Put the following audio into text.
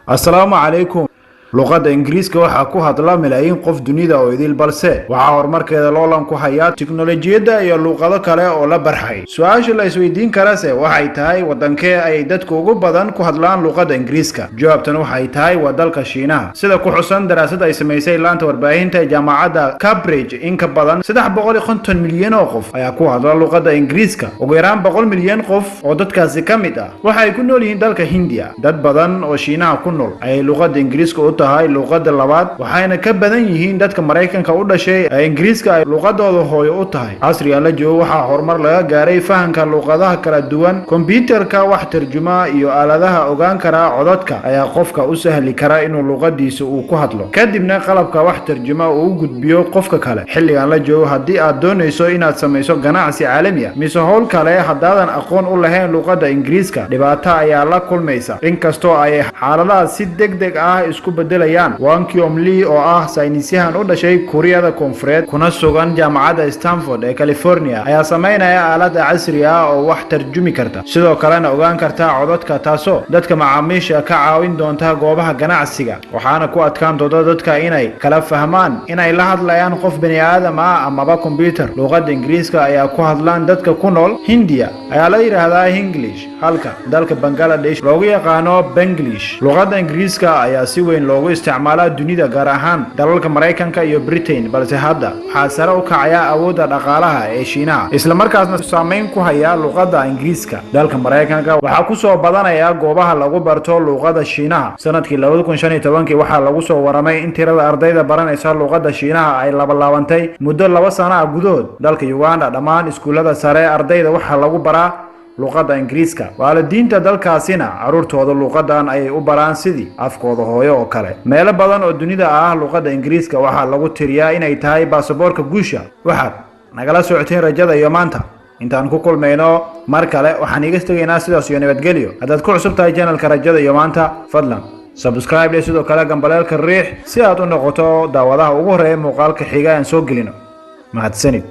Asalaamu calaykum. Luqadda Ingiriiska waxaa ku hadla malaayiin qof dunida oo idil, balse waxaa horumarkeeda loolan ku hayaa tiknolojiyadda iyo luuqado kale oo la barxay. Su-aasha la isweydiin karase waxay tahay, wadankee ay dadku ugu badan ku hadlaan luuqadda Ingiriiska? Jawaabtan waxay tahay waa dalka Shiinaha. Sida ku xusan daraasad ay samaysay laanta warbaahinta ee jaamacadda Cambridge, in ka badan 350 milyan oo qof ayaa ku hadla luuqadda Ingiriiska. Ugu yaraan 100 milyan qof oo dadkaasi ka mid ah waxa ay ku nool yihiin dalka Hindiya. Dad badan oo Shiinaha ku nool ayay luuqadda Ingiriiska u tahay luuqadda labaad, waxayna ka badan yihiin dadka Maraykanka u dhashay ee Ingiriiska ay luuqadooda hooyo u tahay. Casrigan la joogo waxaa horumar laga gaaray fahamka luuqadaha kala duwan. Kombyuutarka wax tarjuma iyo aaladaha ogaan kara codadka ayaa qofka u sahli kara inuu luuqadiisa uu ku hadlo, kadibna qalabka wax tarjuma uu u gudbiyo qofka kale. Xilligan la joogo, haddii aad doonayso inaad samayso ganacsi caalami ah mise howl kale, haddaadan aqoon u lahayn luuqadda Ingiriiska, dhibaato ayaa la kulmaysa, inkastoo ay xaaladaha si deg deg ah isku bedelayaan. Wankyom Lee oo ah saynisyahan u dhashay Kuuriyada Koonfureed kuna sugan jaamacadda Stanford ee California ayaa samaynaya aalada casri ah oo wax tarjumi karta, sidoo kalena ogaan karta codadka, taasoo dadka macaamiisha ka caawin doonta goobaha ganacsiga. Waxaana ku adkaan doonta dadka inay kala fahmaan inay la hadlayaan qof bani aadam ah amaba kombyutar. Luuqadda Ingiriiska ayaa ku hadlaan dadka ku nool Hindiya ayaa la yidhaahdaa English, halka dalka Bangladesh loogu yaqaano Banglish. Luuqadda Ingiriiska ayaa si weyn loogu isticmaalaa dunida, gaar ahaan dalalka Maraykanka iyo Britain, balse hadda waxaa sare u kacaya awoodda dhaqaalaha ee Shiinaha, islamarkaasna saameyn ku haya luuqadda Ingiriiska. Dalka Maraykanka waxaa kusoo badanaya goobaha lagu barto luuqadda Shiinaha. Sanadkii 2015-kii waxaa lagu soo waramay in tirada ardayda baranaysa luuqadda Shiinaha ay labalaabantay muddo 2 sano ah gudahood. Dalka Uganda, dhammaan iskuullada sare ardayda waxaa lagu baraa luuqadda Ingiriiska. Waalidiinta dalkaasina carruurtooda luuqadan ayay u baraan sidii afkooda hooyo oo kale. Meelo badan oo dunida ah luuqadda Ingiriiska waxaa lagu tiriyaa inay tahay baasaboorka guusha. Waxaad nagala socoteen Rajada iyo Maanta. Intaan ku kulmayno mar kale, waxaan iiga tegaynaa sidaas iyo nabadgelyo. Haddaad ku cusub tahay channelka Rajada iyo Maanta, fadlan subscribe leh, sidoo kale gambaleelka riix si aad u noqoto daawadaha ugu horreeya muuqaalka xiga aan soo gelino. Mahadsanid.